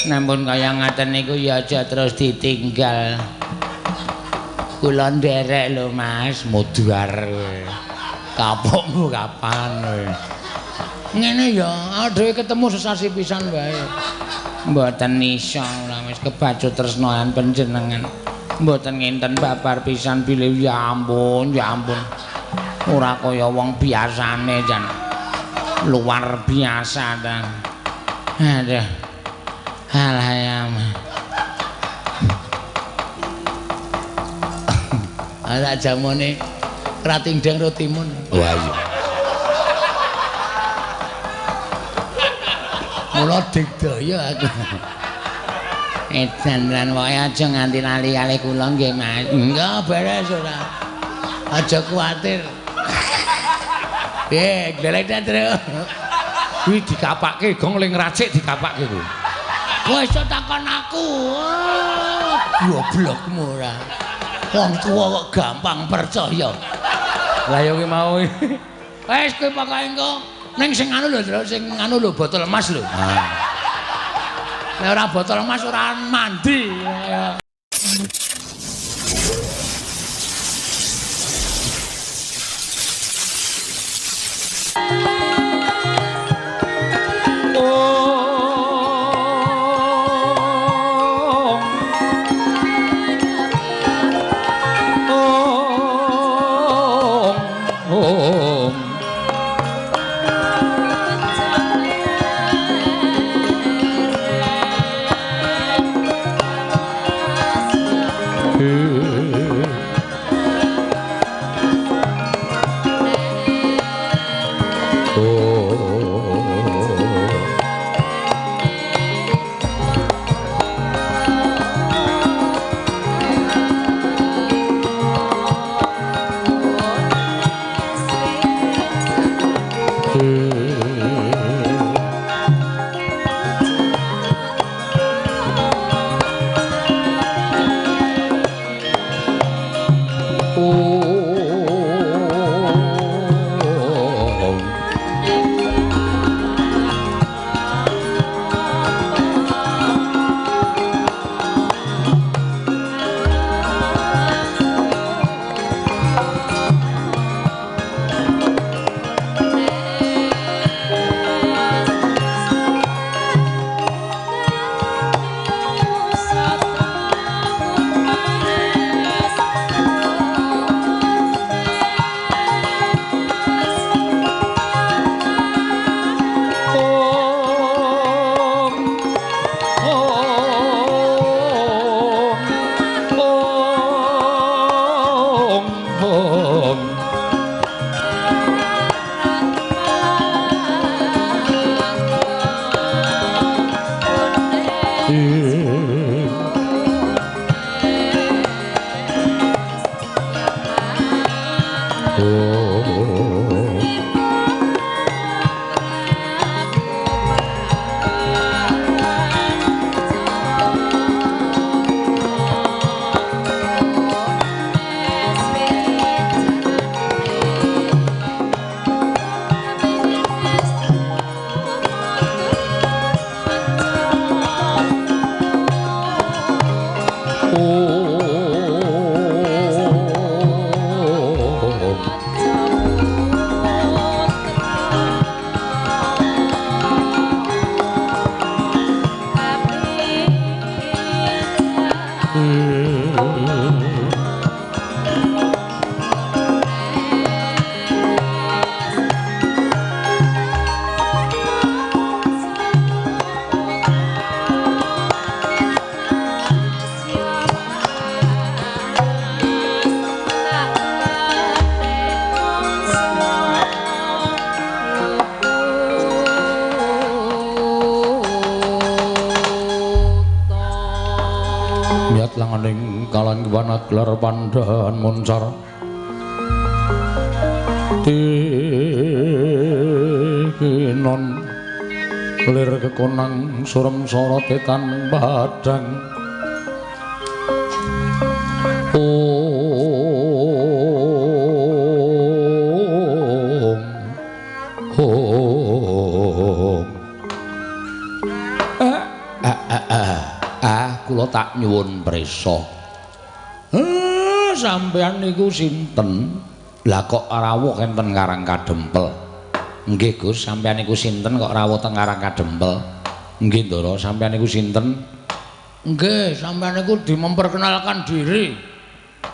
Namun kaya ngaten niku ya aja terus ditinggal. Kula nderek lho Mas, mudhar kowe. Kapokmu kapan kowe? Ngene ya, dhewe ketemu sesasi pisan wae. Mboten iso ora wis kebacut tresnan panjenengan. Mboten ngenten babar pisan bilih ya ampun, ya ampun. Ora kaya wong biasane jan. Luar biasa ta. Aduh. Alah ya. Ala jamone ratingdeng rotimun. Wah iya. Mula digdaya aku. Edan lan wae aja nganti lali kalih kula nggih Mas. Enggak beres ora. Aja kuwatir. Piye, glelek ta, Tru? Kuwi dikapake gong ling racik dikapake kuwi. Kowe iso takon aku. Goblokmu ora. Wong tuwa kok gampang percaya. Lah ya kuwi mau. Wis kowe pokoke engko ning sing anu lho, Tru, sing anu lho botol emas lho. Ah. Nek ora botol emas ora mandi. Ya. Om. Om. Om. Langaning kalan wanaglar pandhan moncar tikinon lir kekonang surem sorote tan padang. Om Om. Ah ah ah. kula tak nyuwun prisa. Sampeyan niku sinten? Lah kok rawuh enten Karang Kadempel? Nggih Gus, sampeyan niku sinten kok rawuh teng Karang Kadempel? Nggih Ndara, sampeyan niku sinten? Nggih, sampeyan niku dimemperkenalkan diri.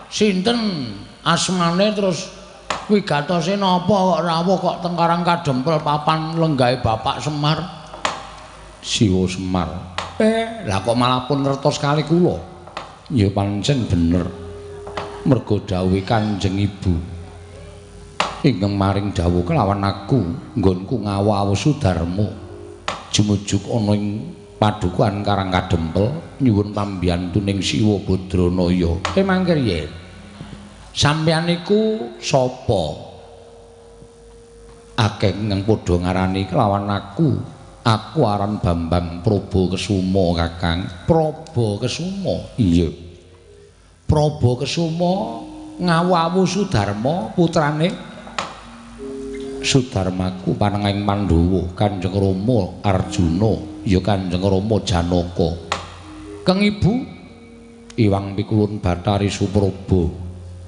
Sinten asmane terus wigatose napa kok rawuh kok teng Karang Kadempel papan lenggahe Bapak Semar? Siwa Semar. Lah kok malah pun ngertos kali kula. Ya pancen bener. Mergo dawuhe Kanjeng Ibu ingkang maring dawuh kelawan aku nggonku ngawu-awu Sudarma jumujuk ana ing padukuhan Karang Kadempel nyuwun pambiyantuning Siwa Badranaya. Mangke riyen sampeyan niku sapa? Akeh ingkang padha ngarani kelawan aku. Aku aran Bambang Prabu Kesuma, Kakang. Prabu Kesuma? Iya. Prabu Kesuma ngawu-awu Sudarma putrane Sudarmaku panengahing Pandhawa, Kanjeng Rama Arjuna, ya Kanjeng Rama Janaka. Keng Ibu Iwang Pikulun Bathari Supraba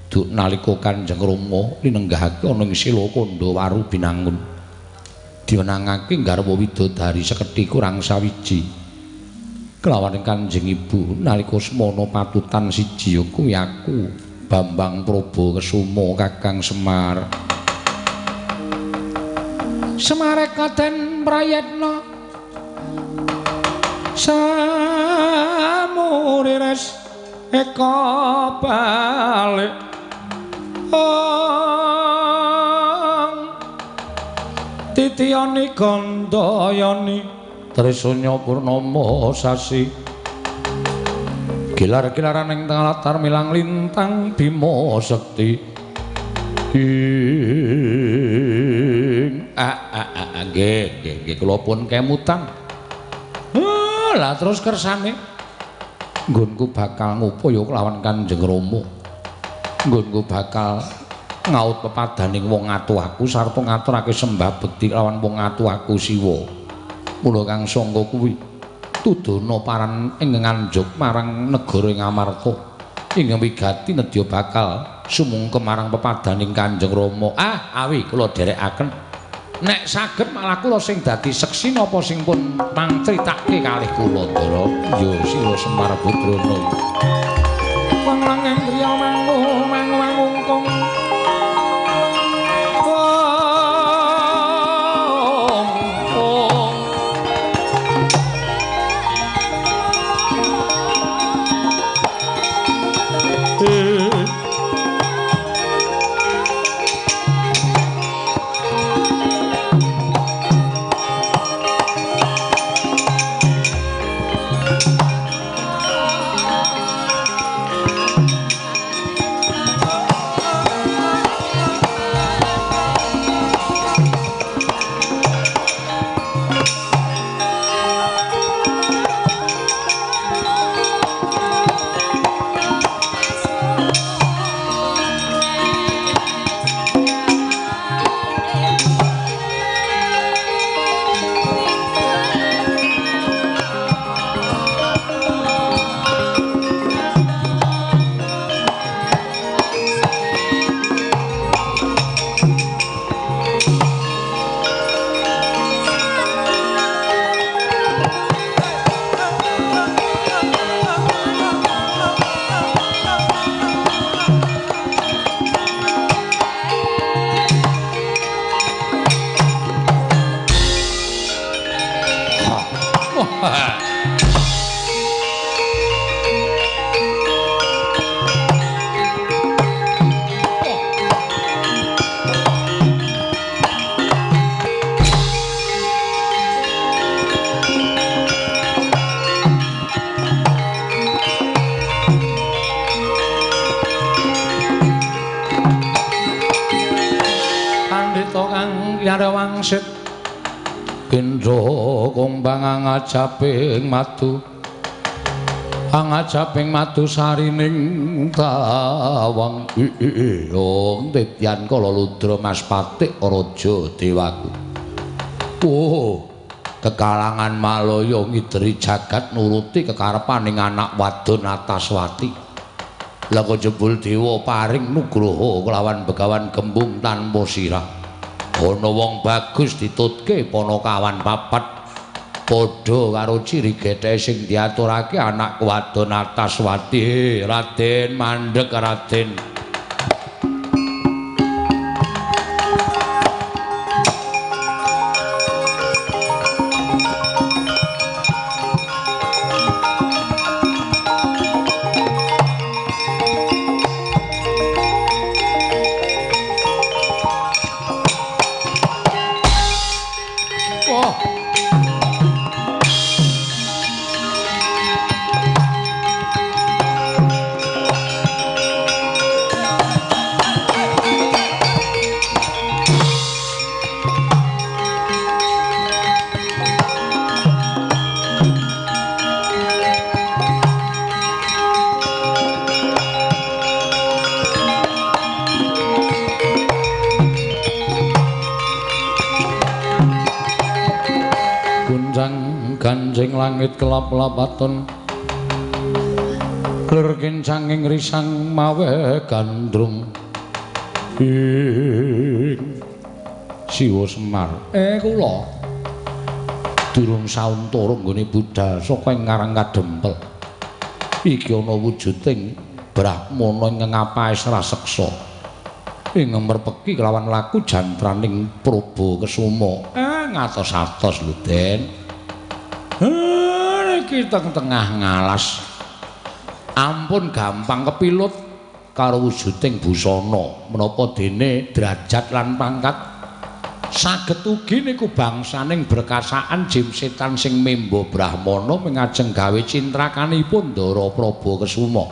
duk nalika Kanjeng Rama linenggahake ana ing Sila Kandha Waru Binangun. Diwenangake garwa widodari sekedhi kurang sawiji. Kelawan Kanjeng Ibu nalika semana patutan siji ya kuwi aku Bambang Prabu Kesuma Kakang Semar. Semareka den prayetna samurires eka balik titiyani gandayani Trisanya purnama sasi gilar-gilaran ing tengah latar milang lintang Bima Sekti. Ing nggih nggih nggih kula pun kemutan. Lah terus kersane nggonku bakal ngupaya kelawan Kanjeng Rama. Nggonku bakal ngaut pepadaning wong atuh aku sarta ngaturake sembah bekti lawan wong atuh aku Siwa. Mula kang sangka kuwi tudana paran ing nganjuk marang negara ing Amarta ingkang wigati nedya bakal sumungkem marang pepadaning Kanjeng Rama. Awi kula dherekaken. Nek saged malah kula sing dadi seksi napa sing pun mangcritake kalih kula Ndara. Ya Siwa Semar Putrana. Wong langeng griya mangu mangu mangungkung. Wangsit Indra kumbang angajaping madu angajaping madu sarining tawang ing tityan kala ludra Mas Patik raja dewaku. Oh Kekalangan Malaya ngideri jagat nuruti kekarepaning anak wadon Ataswati. Lah kok jebul dewa paring nugroho kelawan Begawan Gembung tanpa sirah. Ana wong bagus ditutke panakawan papat padha karo ciri getheke sing diaturake anak wadon Ataswati. Raden mandheg Raden. Ganjing langit kelap-lapaton lir kincanging risang mawe gandrung ing Siwa Semar. Kula durung sauntara nggone budhal saka ing Karang Kadempel. Iki ana wujuding brahmana ing ngapaes raseksa ing merpeki kelawan laku jantraning Prabu Kesuma. Ngatos-atos lho, Den. Iki teng tengah ngalas. Ampun gampang kepilut karo wujuding busana. Menapa dene derajat lan pangkat saged ugi niku bangsaning berkasaan jim setan sing membo brahmana mengajeng gawe cintrakanipun Ndara Prabu Kesuma.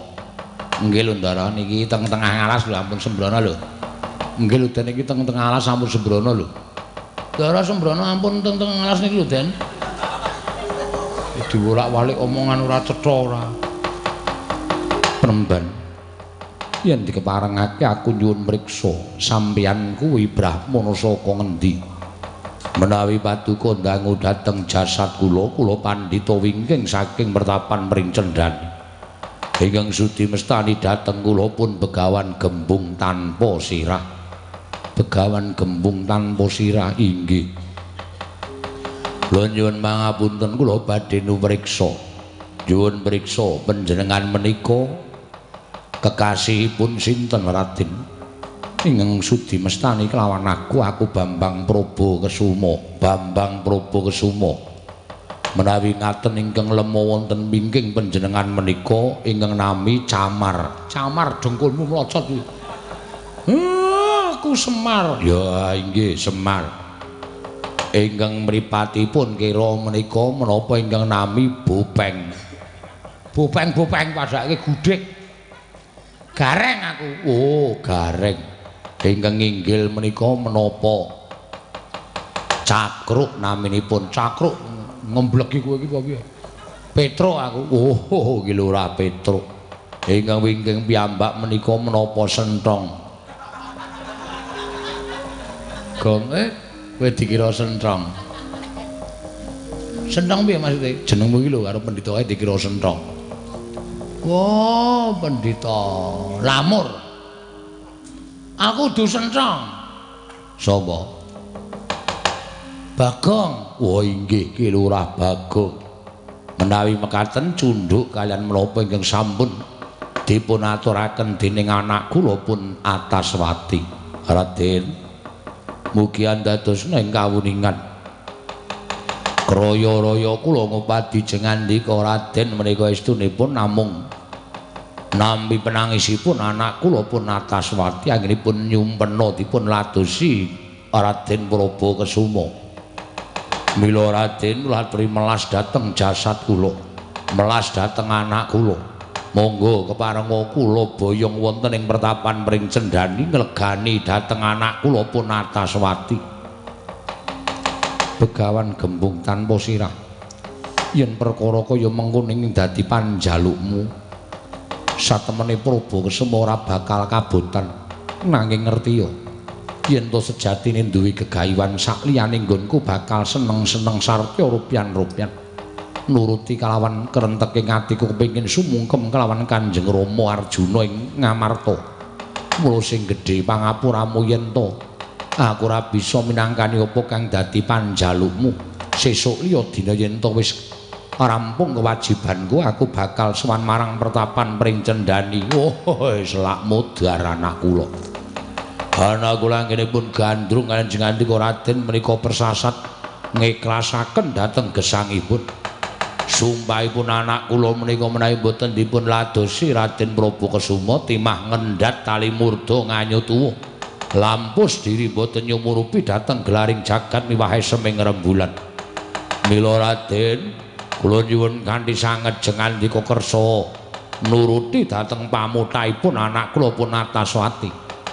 Nggih lho Ndara, niki teng tengah ngalas lho, ampun sembrono lho. Nggih lho Den, niki teng tengah alas ampun sembrono lho. Ndara sembrono ampun teng tengah alas niki lho Den. Diwolak-walik omongan ora cetha ora. Penemban. Yen dikeparengake aku nyuwun mriksa sampeyan kuwi brahmana saka ngendi? Menawi paduka ndangu dhateng jasad kula, kula pandhita wingking saking mertapan Mrincendani. Ingkang sudi mestani dhateng kula pun Begawan Gembung tanpa sirah. Begawan Gembung tanpa sirah inggih. Kula nyuwun pangapunten, kula badhe nupriksa. Nyuwun priksa panjenengan menika kekasihipun sinten Raden? Ingkang sudi mestani kelawan aku, aku Bambang Prabu Kesuma. Bambang Prabu Kesuma. Menawi ngaten ingkang lema wonten wingking panjenengan menika ingkang nami Camar. Camar dengkulmu mlocot kuwi. Aku Semar. Ya inggih Semar. Ingkang mripatipun kira menika menapa ingkang nami Bopeng. Bopeng-bopeng padhake gudhek. Gareng aku. Oh, gareng. Ingkang inggil menika menapa? Cakruk naminipun. Cakruk ngemblegi kowe iki apa piye? Petruk aku. Oh, iki lho ora Petruk. Ingkang wingking piyambak menika menapa Senthong. Gong kowe dikira senthong. Senthong piye maksude? Jenengmu iki lho karo pendhita kae dikira senthong. Oh, pendhita Lamur. Aku du senthong. Sapa? Bagong. Oh inggih Ki Lurah Bagong. Menawi mekaten cundhuk kalian menapa ingkang sampun dipun aturaken dening anak kula pun Ataswati. Raden, mugi andadosna ing kawuningan. Kraya-raya kula ngupadi jengandika Raden menika estunipun namung nampi penangisipun anak kula pun Ataswati anggenipun nyumpena dipun ladosi Raden Prabu Kesuma. Mila Raden kula aturi melas dhateng jasad kula, melas dhateng anak kula. Monggo keparenga kula boyong wonten ing pertapan Pring Cendhani nglegani dhateng anak kula pun Ataswati. Begawan Gembung tanpa sirah, yen perkara kaya mengkono ing dadi panjalukmu, satemene Prabu Kesuma ora bakal kabotan. Nanging ngertiya, Yen to sejatine duwe gegayuhan sakliyane nggonku bakal seneng-seneng sartya rupyan-rupyan. Nuruti kalawan kerenteking atiku kepengin sumungkem kalawan Kanjeng Rama Arjuna ing Ngamarta. Mula sing gedhe pangapuramu yen to aku ora bisa minangkani apa kang dadi panjalukmu. Sesuk liya dina yen to wis rampung kewajibanku, aku bakal sowan marang pertapan Pringcendani. Oh, selak mudhar anak kula. Anak kula anggenipun gandrung kaliyan Jengandika Raden menika persasat ngiklasaken dhateng gesangipun. Sumpahipun anak kula menika menawi boten dipun ladosi Raden Prabu Kesuma timah ngendhat tali murda nganyut tuwuh. Lampus diri boten nyumurupi dhateng gelaring jagat miwahe seming rembulan. Mila Raden, kula nyuwun kanthi sanget jengandika kersa nuruti dhateng pamutaipun anak kula pun Nataswati.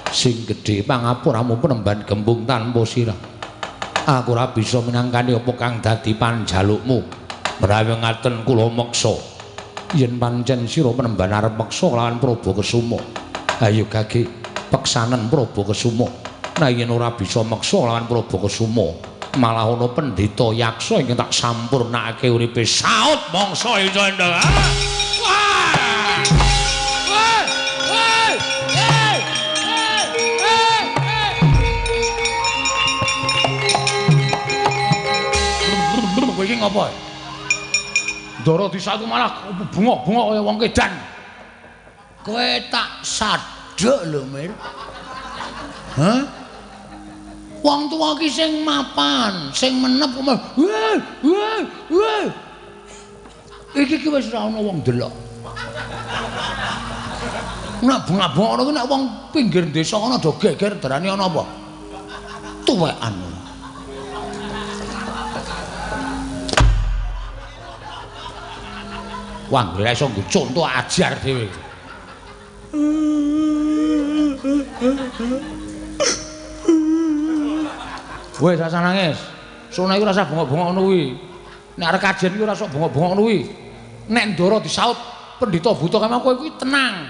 Sing gedhe pangapuramu penemban gembung tanpa sirah. Aku ora bisa minangkani apa kang dadi panjalukmu. Menawi ngaten kula meksa. Yen pancen sira penemban arep meksa lawan Prabu Kesuma, ayo gage peksanen Prabu Kesuma. Nah yen ora bisa meksa lawan Prabu Kesuma, malah ana pendhita yaksa ingkang tak sampurnakake uripe. Saut mangsa ing candha. Kowe iki ngopo? Ndara disatu malah bengok-bengok kaya wong kedan. Kowe tak sadhek lho, Mir. Hah? Wong tuwa ki sing mapan, sing menep wah wah wah. Iki ki wis ora ana wong delok. Nek bengak-bengok ngono ki nek wong pinggir desa kono do geger darani ana apa? Tuwekan. Wah, ora iso nggo conto ajar dhewe. Wis rasa nangis. Sono iku rasa bengok-bengok ngono kuwi. Nek arep kajen iku ora sok bengok-bengok ngono kuwi. Nek ndara disaut pendhita buta kaya kowe kuwi tenang.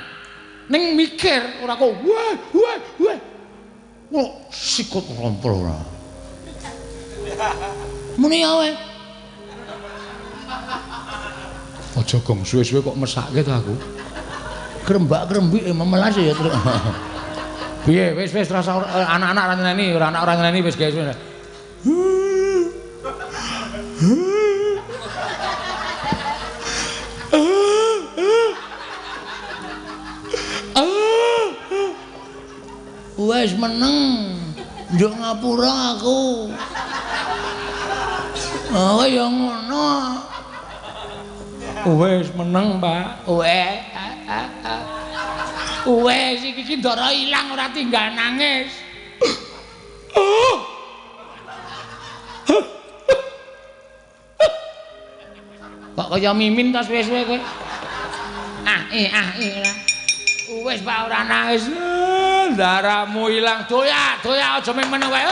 Ning mikir ora kok wah wah wah. Wah, sikut rompol ora. Muni ya wae. Aja gong suwe-suwe kok mesake to aku. Krembak-krembik memelas ya terus. Piye wis wis rasa anak-anak ora nyeneni, ora anak ora nyeneni wis guys. Wis meneng. Njuk ngapura aku. Oh ya ngono. Wis meneng, Pak. Wes iki ki ndara ilang ora tinggal nangis. Kok kaya mimin ta suwe-suwe kowe? Ah eh ah eh ora. Wis Pak ora nangis. Daramu ilang. Doyak, doyak aja meneng wae.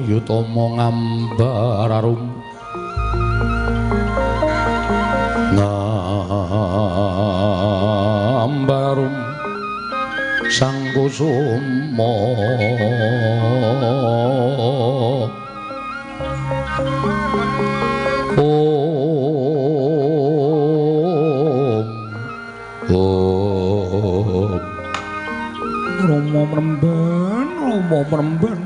Yutama ngambar arum ngambar arum sang kusuma om om Rama mremben Rama mremben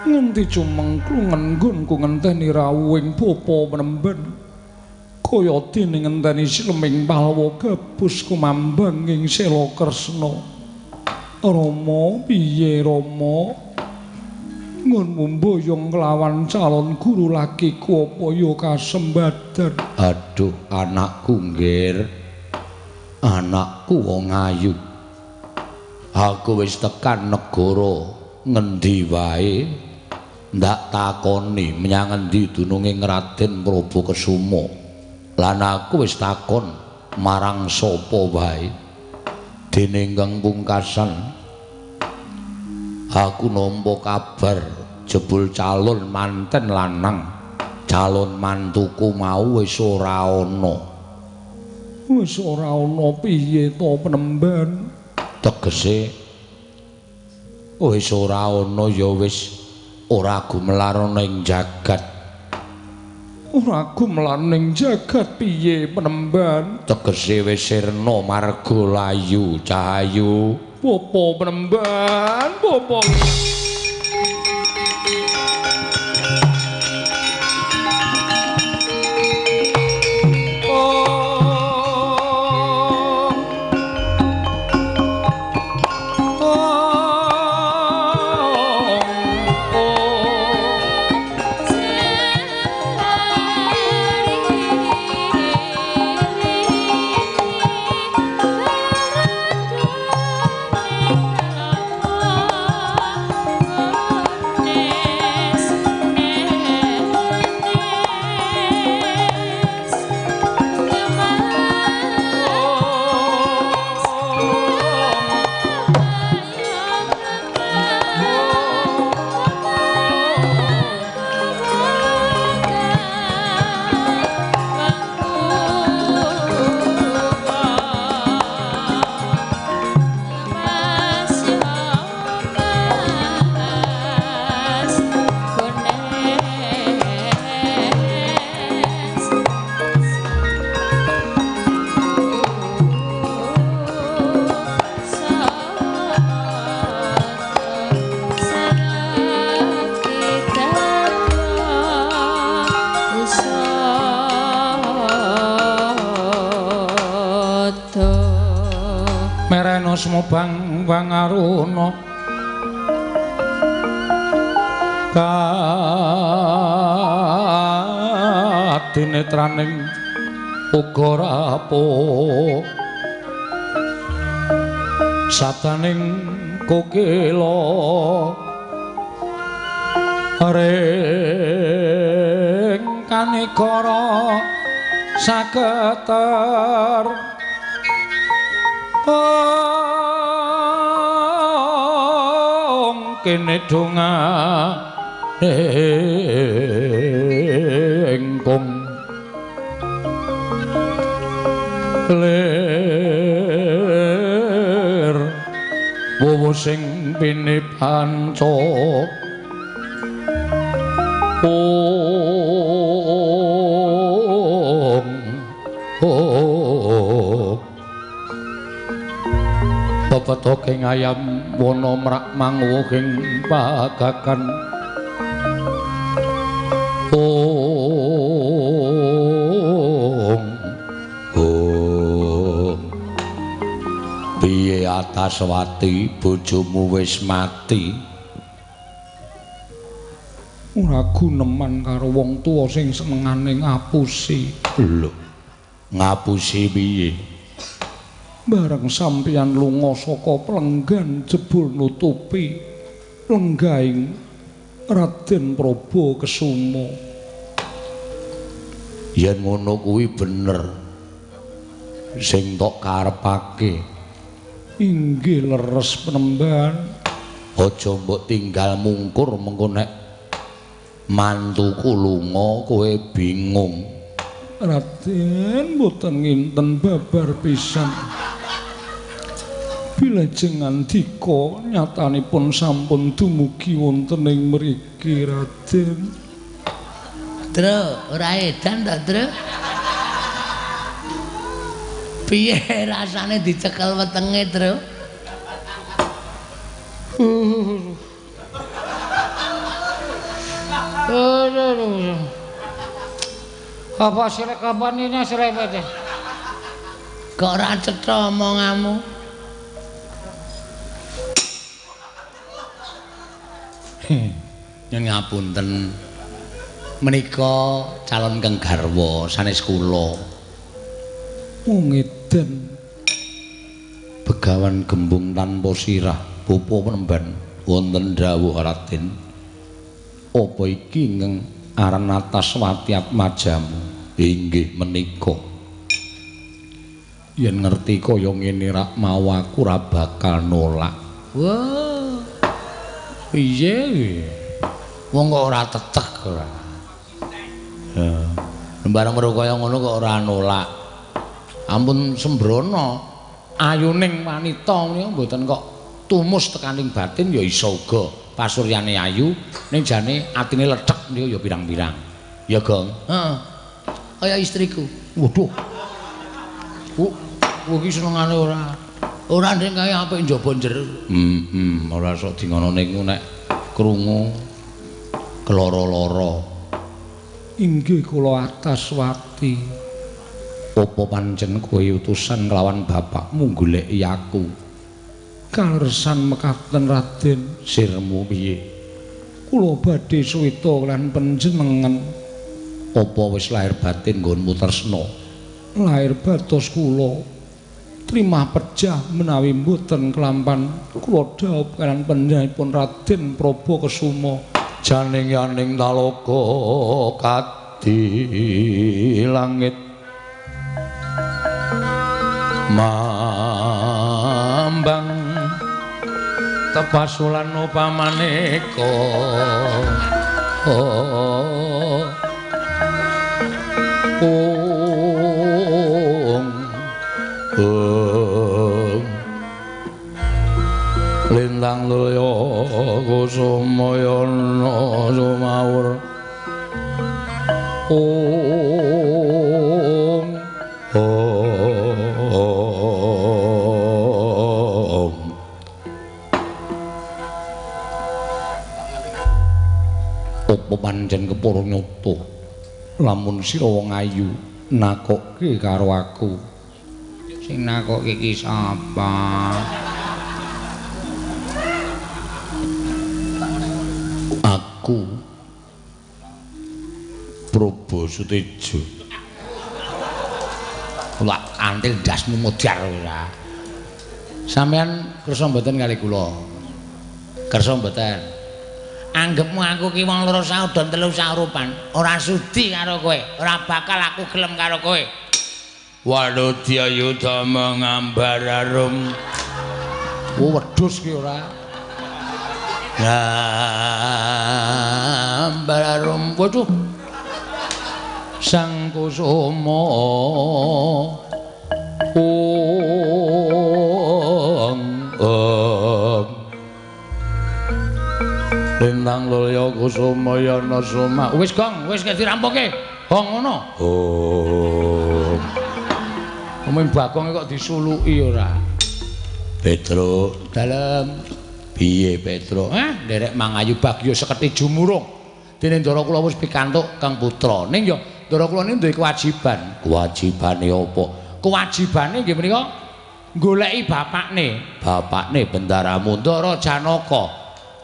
nganti cumengklungen nggonku ngenteni rawuhing bapa mremben kaya dene ngenteni sileming palwa gabus kumambang ing Sela Kresna. Rama piye Rama nggonmu mboyong kelawan calon guru lakiku apa ya kasembadan? Aduh anakku nggir, anakku wong ayu, aku wis tekan negara ngendi wae ndak takoni menyang endi dununge Raden Prabu Kesuma, lan aku wis takon marang sapa wae. Dene ingkang pungkasan aku nampa kabar jebul calon manten lanang calon mantuku mau wis ora ana. Wis ora ana piye to penemban? Tegese wis ora ana ya wis ora gumelar ana ing jagat. Ora gumelar ning jagat piye penemban? Tegese wis sirna marga layu cahayu. Bapa penemban, bapa. Semubang wangaruna kadinetraning uga rapuh sadaning kokila ring kanegara saketer. Kene donga engkong lir wowo sing pinipanca ong ong pepetoking ayam wana mrak mangwuhing pagakan ong ong piye Ataswati bojomu wis mati Ora guneman karo wong tuwa sing senengane ngapusi. Lho, ngapusi piye? Bareng sampeyan lunga saka plenggan jebul nutupi lenggahing Raden Prabu Kesuma. Yen ngono kuwi bener. Sing tok karepake inggih leres penemban. Aja mbok tinggal mungkur mengko nek mantuku lunga kowe bingung. Raden mboten nginten babar pisan. Bilajeng ngandika nyatanipun sampun dumugi wonten ing mriki Raden. Tru, ora edan ta, Tru? Piye rasane dicekel wetenge, Tru? Apa sirek kapan ini serempet? Kok ora cetha omonganmu? Nyuwun ngapunten. Menika calon kang garwa sanes kula. Wong edan Begawan Gembung tanpa sirah bapa penemban wonten dawuh Raden. Apa iki ingkang aran Ataswati Atmajamu? Inggih menika. Yen ngerti kaya ngene rak mau aku ora bakal nolak. Wah. Piye? Wong kok ora tetek ora. Heeh. Bareng weruh kaya ngono kok ora nolak. Ampun sembrono. Ayuning wanita menika mboten kok tumus tekaning batin ya iso uga. Pasuryane ayu ning jane atine lethek niku ya pirang-pirang. Ya, Gong. Heeh. Kaya istriku. Waduh. Ku iki senengane ora. Ora ndek kaya apik njaba jero. Ora sok di ngono niku nek krungu keloro-loro. Inggih kula Ataswati. Apa pancen kowe utusan kelawan bapakmu goleki aku? Kaleresan mekaten Raden. Sirmu piye? Kula badhe suwita lan panjenengan. Apa wis lahir batin nggonmu tresna? Lahir batos kula. Trimah pejah menawi mboten kelampan kula dhaup kaliyan panjenenganipun Raden Prabu Kesuma. Janing yaning talaga kadi langit mambang tepasulan upamaneka. Ong ong lintang laya kusumayana sumawur. Ong ong Apa pancen kepara nyata lamun sira wong ayu nakokke karo aku? Sing nakokke iki sapa? Aku Prabu Sutejo. Lak antil ndasmu modar ora. Sampeyan kersa mboten kali kula? Kersa mboten? Anggepmu aku ki wong loro saudon telu saurupan, ora sudi karo kowe, ora bakal aku gelem karo kowe. Waludya yuda mengambar arum. Oh, wedhus ki ora. Gambarum waduh. Sang Kusuma ong ong Lintang Lulya Kusuma Yana Suma. Wis gong, wis dirampungke. Gong ngono. Oh. Omong Bagong kok disuluki ora. Petro dalem piye Petro? Hah, nderek mangayu bagya seketi jumurung. Dene ndara kula wis pikantuk Kang Putra. Ning ya ndara kula niki duwe kewajiban. Kewajibane apa? Kewajibane nggih menika goleki bapakne. Bapakne Bendaramu Ndara Janaka.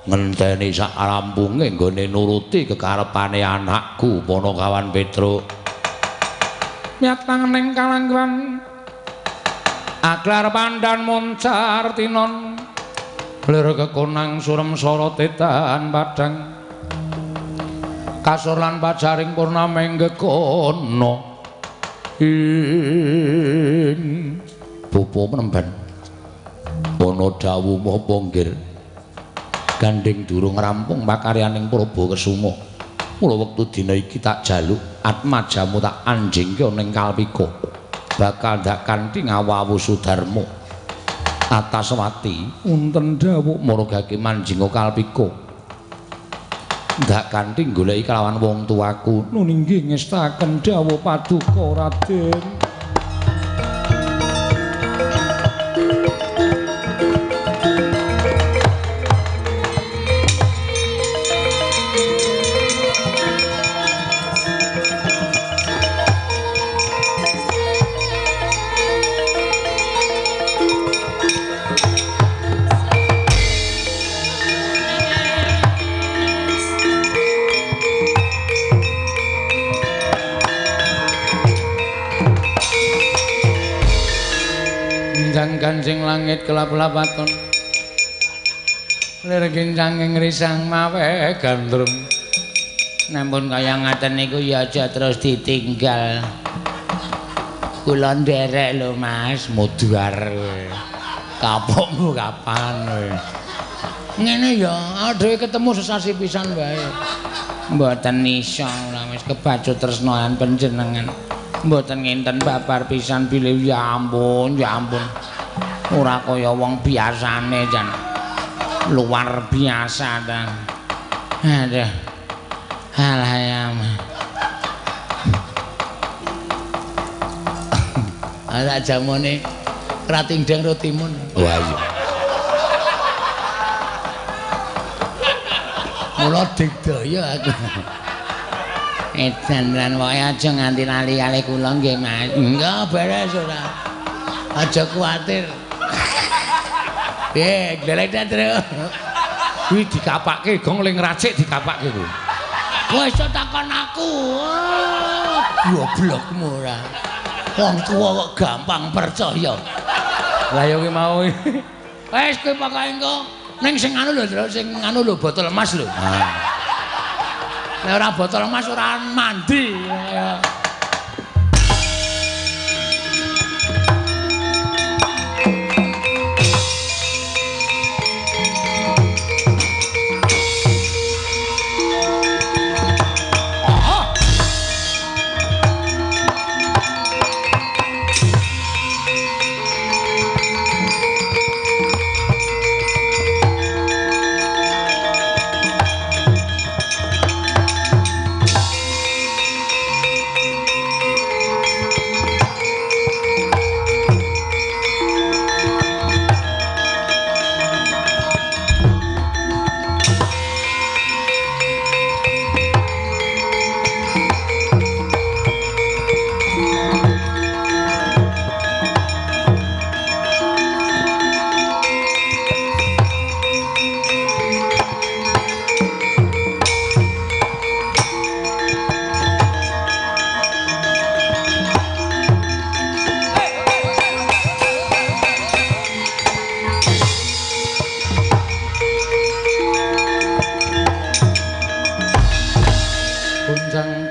Ngenteni sak rampunge nggone nuruti kekarepane anakku Panakawan Petro. Myatang ning kalanggan aglar pandan moncar tinon lir kekonang surem sorotetan padang kasur lan pajaring purnama gekono ing bapa menemban ana dawuh apa nggir gandeng durung rampung pakaryaning Prabu Kesuma. Mula wektu dina iki tak jaluk atmajamu tak anjingke ning Kalpika. Bakal ndak kanthi ngawawu Sudarma. Ataswati wonten dawuh margake manjinga Kalpika. Ndak kanthi goleki kelawan wong tuaku. Nun inggih ngestaken dawuh paduka Raden. Kancing langit kelap-lapaton lir kincanging risang mawe gandrung. Namun kaya ngaten niku ya aja terus ditinggal. Kula nderek lho Mas, mudhar kowe. Kapokmu kapan kowe? Ngene ya, dhewe ketemu sesasi pisan wae. Mboten iso ora wis kebacut tresna lan panjenengan. Mboten ngenten babar pisan bilih ya ampun, ya ampun. Ora kaya wong biasane jan. Luar biasa ta. Aduh. Alah ya. Ala jamone kratingdeng rotimun. Wah iya. Mula digdaya aku. Edan lan wae aja nganti lali kalih kula nggih Mas. Enggak beres ora. Aja kuwatir. Glelek terus. Kuwi dikapake gong ling racik dikapake kuwi. Kowe iso takon aku. Goblokmu ora. Wong tuwa kok gampang percaya. Lah ya kuwi mau. Wis kowe pokoke engko ning sing anu lho, sing anu lho botol emas lho. Ah. Nek ora botol emas ora mandi. Ya.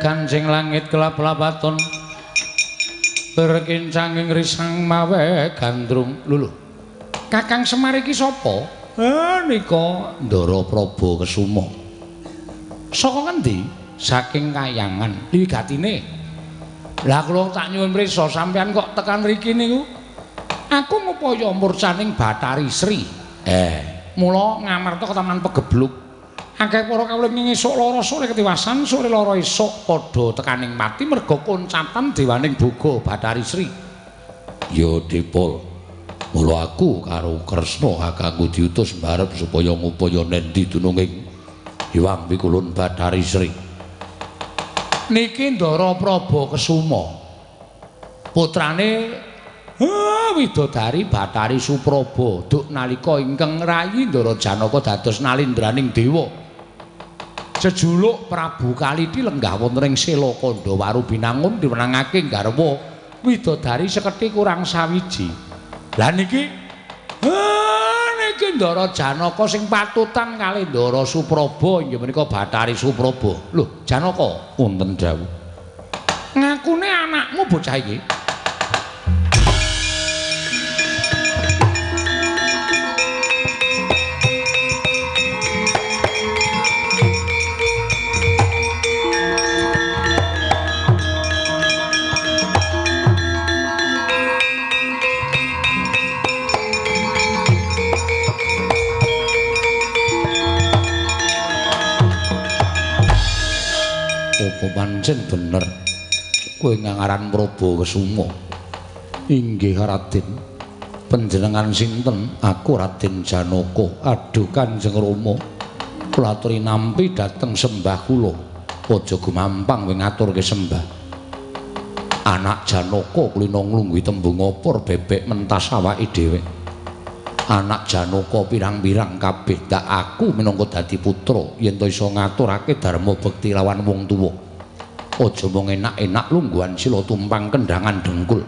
Kancing langit kelap-lapaton berkincanging risang mawe gandrung. Lho lho, Kakang Semar iki sapa? Nika Ndara Prabu Kesuma. Saka ngendi? Saking Kayangan. Wigatine. Lah kula tak nyuwun prisa sampeyan kok tekan mriki niku? Aku ngupaya murcaning Bathari Sri. Mula ngamarta ketaman pegebluk. Akeh para kawula ing esuk lara sore ketiwasan, sore lara esuk padha tekaning pati merga koncatan dewaning boga Bathari Sri. Ya Dipol. Mula aku karo Kresna kakangku diutus mbarep supaya ngupaya nendi dununging Hyang Pikulun Bathari Sri. Niki Ndara Prabu Kesuma. Putrane widodari Bathari Supraba duk nalika ingkang rayi Ndara Janaka dados nalindraning dewa. Jejuluk Prabu Kaliti lenggah wonten ing Sela Kandha Warubinangun diwenangake garwa widodari sekethi kurang sawiji. Lah niki niki Ndara Janaka sing patutan kalih Ndara Supraba inggih menika Bathari Supraba. Lho, Janaka wonten dawuh. Ngakune anakmu bocah iki. Pancen bener kowe ngangaran Prabu Kesuma. Inggih Raden. Panjenengan sinten? Aku Raden Janaka. Aduh Kanjeng Rama, kula aturi nampi dhateng sembah kula. Aja gumampang kowe ngaturke sembah. Anak Janaka kulina nglungguhi tembung opor bebek mentas awake dhewe. Anak Janaka pirang-pirang kabeh ndak aku minangka dadi putra yen to iso ngaturake dharma bekti lawan wong tuwa. Aja mung enak-enak lungguhan sila tumpang kendhangan dengkul.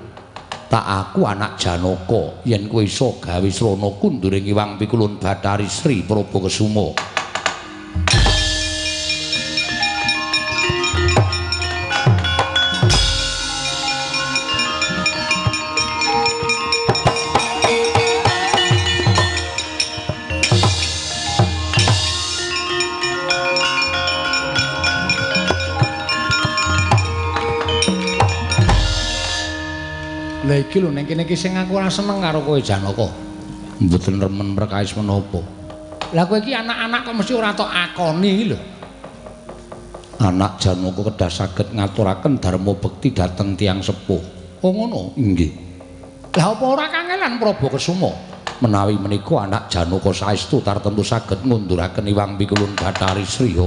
Tak aku anak Janaka yen kowe iso gawe srana kunduring Hyang Pikulun Bathari Sri Prabu Kesuma. Lah iki lho ning kene iki sing aku ora seneng karo kowe Janaka. Mboten remen perkawis menapa. Lah kowe iki anak-anak kok mesti ora tok akoni iki lho. Anak Janaka kedah saged ngaturaken dharma bekti dhateng tiyang sepuh. Oh ngono? Inggih. Lah apa ora kangelan Prabu Kesuma? Menawi menika anak Janaka saestu tartemtu saged ngunduraken Hyang Pikulun Bathari Sri.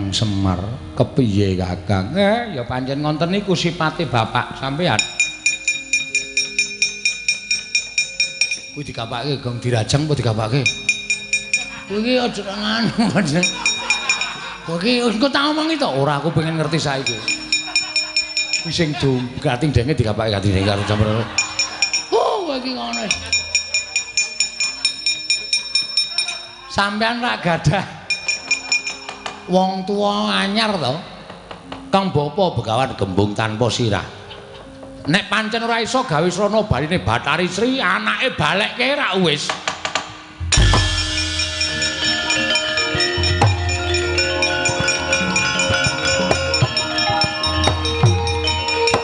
Semar kepiye Kakang? Ya pancen ngonten niku sipate bapak sampean. Kuwi digapake gong dirajeng apa digapake? Kuwi iki aja nganu pancen. Kowe iki engko tak omongi to? Ora, aku pengen ngerti saiki. Kuwi sing kating denge digapake kating denge karo jamber. Oh, kowe iki ngono. Sampean rak gadah wong tuwa anyar to. Kang bapa Begawan Gembung tanpa sirah. Nek pancen ora iso gawe srana baline Bathari Sri, anake balekke rak wis.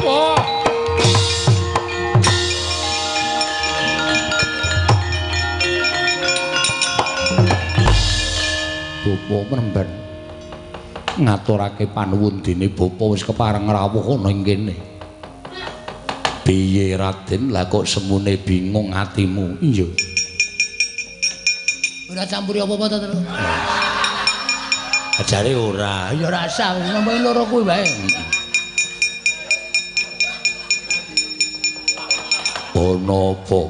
Wah. Bapa mremben ngaturake panuwun dene bapa wis kepareng rawuh ana ing kene. Piye Raden, lah kok semune bingung atimu? Iya. Ora campuri apa-apa to, Tru? Ajare ora. Ya ora usah, wis nambahi loro kuwi wae. Ana apa?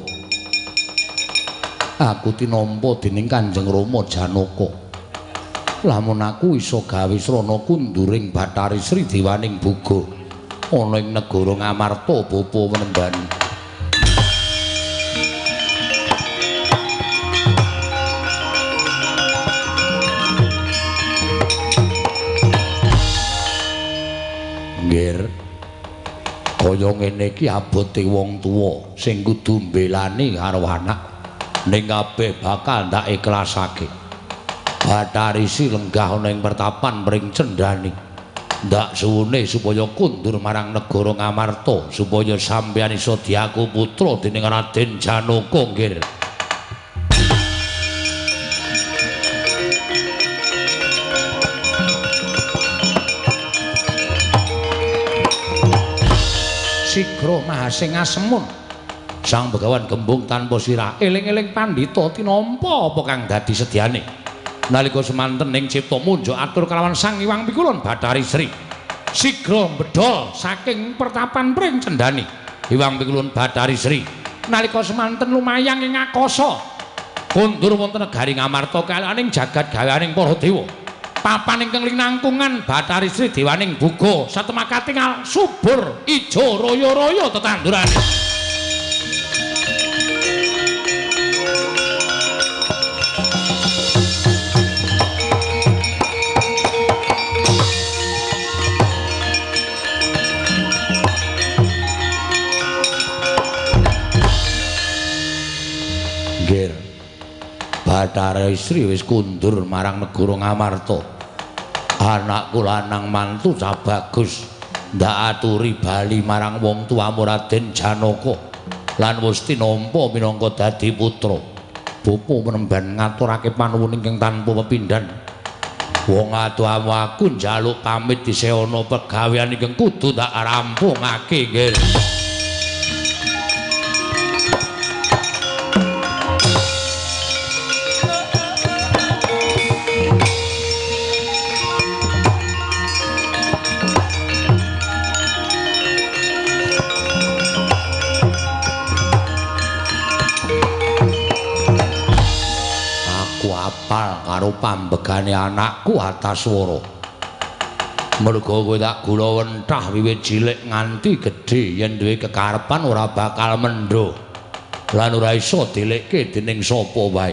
Aku tinampa dening Kanjeng Rama Janaka. Lamun aku iso gawe srana kunduring Bathari Sri Dewaning Buga ana ing negara Ngamarta bapa Penemban. Nggir. Kaya ngene iki abote wong tuwa sing kudu mbelani karo anak ning kabeh bakal ndak ikhlasake. Bathari Sri lenggah ana ing pertapan mring cendhani. Ndak suwune supaya kundur marang negara Ngamarta supaya sampeyan iso diaku putra dening Raden Janaka nggir. Sigra mahasing asemun Sang Begawan Gembung tanpa sirah eling-eling pandhita tinampa apa kang dadi sedyane. Nalika semanten ing cipta munjuk atur kalawan Sang Hyang Pikulun Bathari Sri. Sigra bedhol saking pertapan pring cendhani Hyang Pikulun Bathari Sri. Nalika semanten lumayang ing akasa kundur wonten negari Ngamarta kalaning jagat gaweaning para dewa. Papan ingkang linangkungan Bathari Sri Dewaning Buga satemah katingal subur ijo royo-royo tetandurane. Nggir. Bathara Sri wis kundur marang negara Ngamarta. Anakku lanang mantu cah bagus ndak aturi bali marang wong tuamu Raden Janaka lan wis tinampa minangka dadi putra. Bapa Penemban ngaturake panuwun ingkang tanpa pepindhan. Wong atuamu aku njaluk pamit dhisik ana pegawean ingkang kudu tak rampungake nggih. Karo pambegane anakku Ataswara. Merga kowe tak gula wentah wiwit cilik nganti gedhe yen duwe kekarepan ora bakal mendho lan ora iso dilekke dening sapa wae.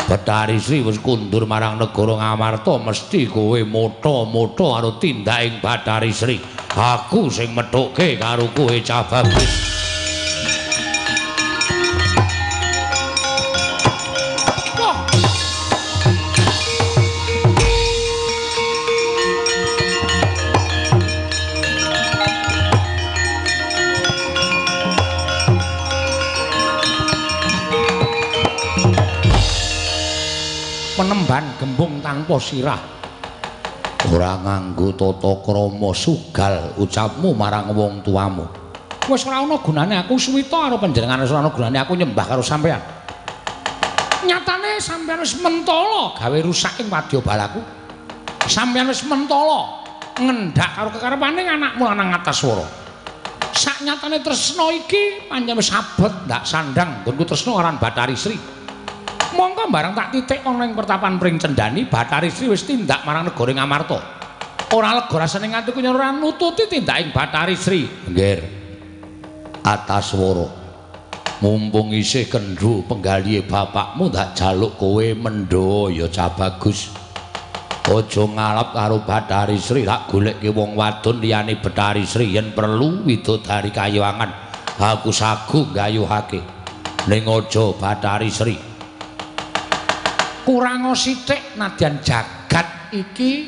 Bathari Sri wis kundur marang negara Ngamarta mesti kowe motha-motha karo tindaking Bathari Sri. Aku sing methukke karo kowe cah bagus. Penemban Gembung tanpa sirah ora nganggo tata krama sugal ucapmu marang wong tuamu. Wis ora ana gunane aku suwita karo panjenengan, wis ora ana gunane aku nyembah karo sampeyan. Nyatane sampeyan wis mentala gawe rusak ing wadyabalaku. Sampeyan wis mentala ngendak karo kekarepane anakmu lanang Ataswara. Saknyatane tresna iki pancen wis abot ndak sandang nggonku tresna karo Bathari Sri. Mongko bareng tak titik ana ing pertapan pring cendhani Bathari Sri wis tindak marang negara Ngamarta. Ora lega rasane nganti kuwi ora nututi tindaking Bathari Sri. Nggir. Ataswara. Mumpung isih kendho penggalihe bapakmu tak jaluk kowe mendho ya cah bagus. Aja ngalap karo Bathari Sri, tak golekke wong wadon liyane Bathari Sri yen perlu widodari kayiwangan. Aku sagu nggayuhake. Ning aja Bathari Sri. Kurang sithik nadyan jagat iki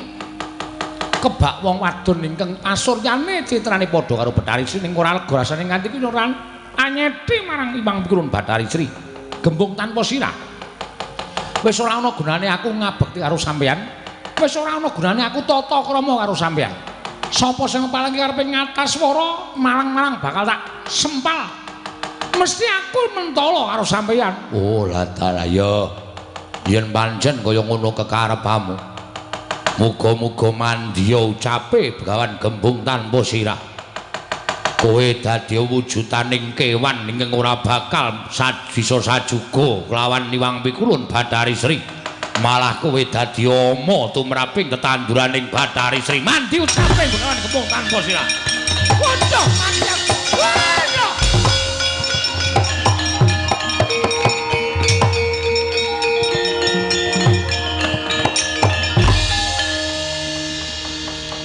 kebak wong wadon ingkang asuryane citrane padha karo Bathari Sri ning ora lega rasane nganti kuwi ora anyeti marang Imang Pikulun Bathari Sri. Gembung tanpa sirah. Wis ora ana gunane aku ngabekti karo sampeyan. Wis ora ana gunane aku tata krama karo sampeyan. Sapa sing paling karepe Ngataswara malang-malang bakal tak sempal. Mesti aku mentala karo sampeyan. Oh lah dalah ya. Yen pancen kaya ngono kekarepamu, muga-muga mandya ucape Begawan Gembung tanpa sirah. Kowe dadi wujudaning kewan ingkang ora bakal bisa sajuga kelawan niwang pikulun Bathari Sri. Malah kowe dadi ama tumraping tetanduraning Bathari Sri. Mandi ucaping Begawan Gembung tanpa sirah. Waduh, mantap. Waduh.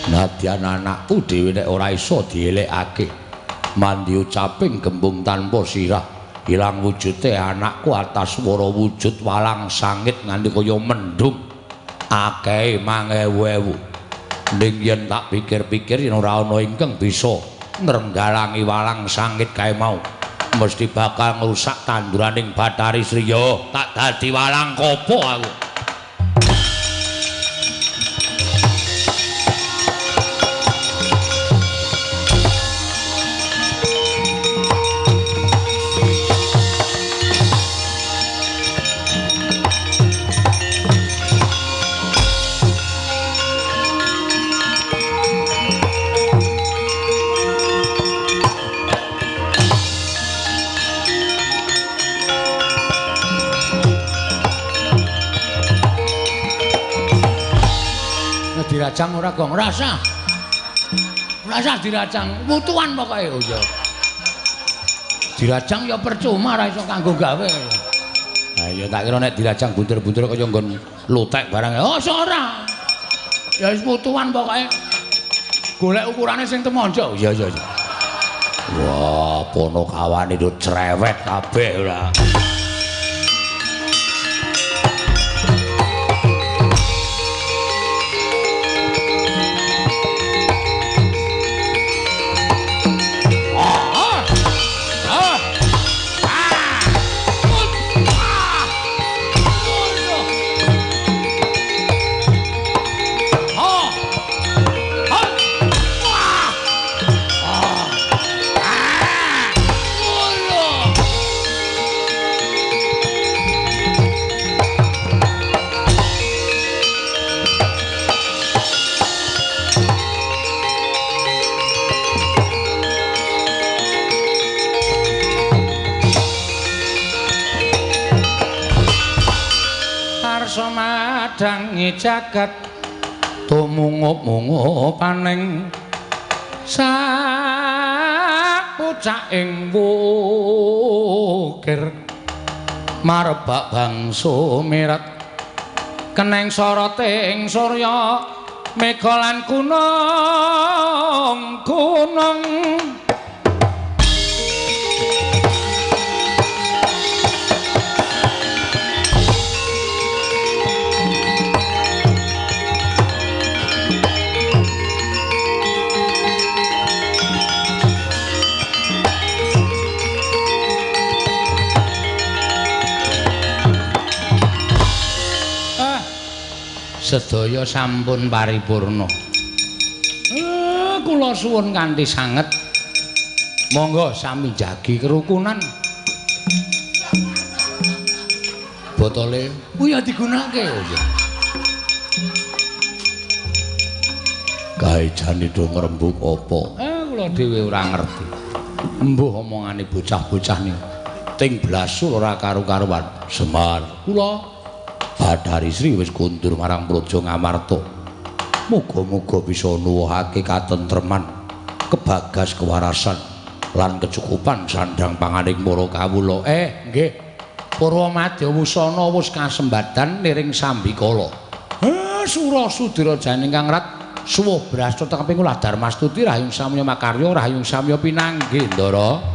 Nadyan anakku dhewe nek ora iso dielekake. Mandi ucaping Gembung tanpa sirah. Ilang wujude anakku atas swara wujud walang sangit nganti kaya mendung. Akehe mangewu-ewu. Ning yen tak pikir-pikir yen ora ana ingkang bisa nrenggalangi walang sangit kae mau, mesti bakal ngrusak tanduraning Bathari Sri. Yo, tak dadi walang kopo aku. Dirajang ora gong rasa. Rasa dirajang wutuan pokoke. Oh iya. Dirajang ya percuma ora iso kanggo gawe. Ha iya tak kira nek dirajang buntir-buntir kaya nggon lutek barang. Oh ora. Ya wis wutuan pokoke. Golek ukurane sing temonjo. Iya iya iya. Wah, ponokawane do cerewet kabeh ora. Madangi jagat tumungup-mungup paning sak pucaking wukir marbak bangsa mirat keneng soroting surya mega lan gunung-gunung. Sedaya sampun paripurna. Kula suwun kanthi sanget. Monggo sami jagi kerukunan. Botole oh ya digunakake. Oh iya. Kae jane do ngrembug apa? Kula dhewe ora ngerti. Embuh omongane bocah-bocah niku. Ting blasul ora karu-karuan. Semar kula Bathari Sri wis kundur marang Praja Ngamarta. Muga-muga bisa nuwuhake katentreman, kebagas kewarasan lan kecukupan sandhang panganing para kawula. Nggih. Purwamadya wusana wis kasembadan niring sambikala. Sura sudira janing kang rat suwuh brasta tekeping kula Darmastuti rahayung samya makarya rahayung samya pinanggih, Ndara.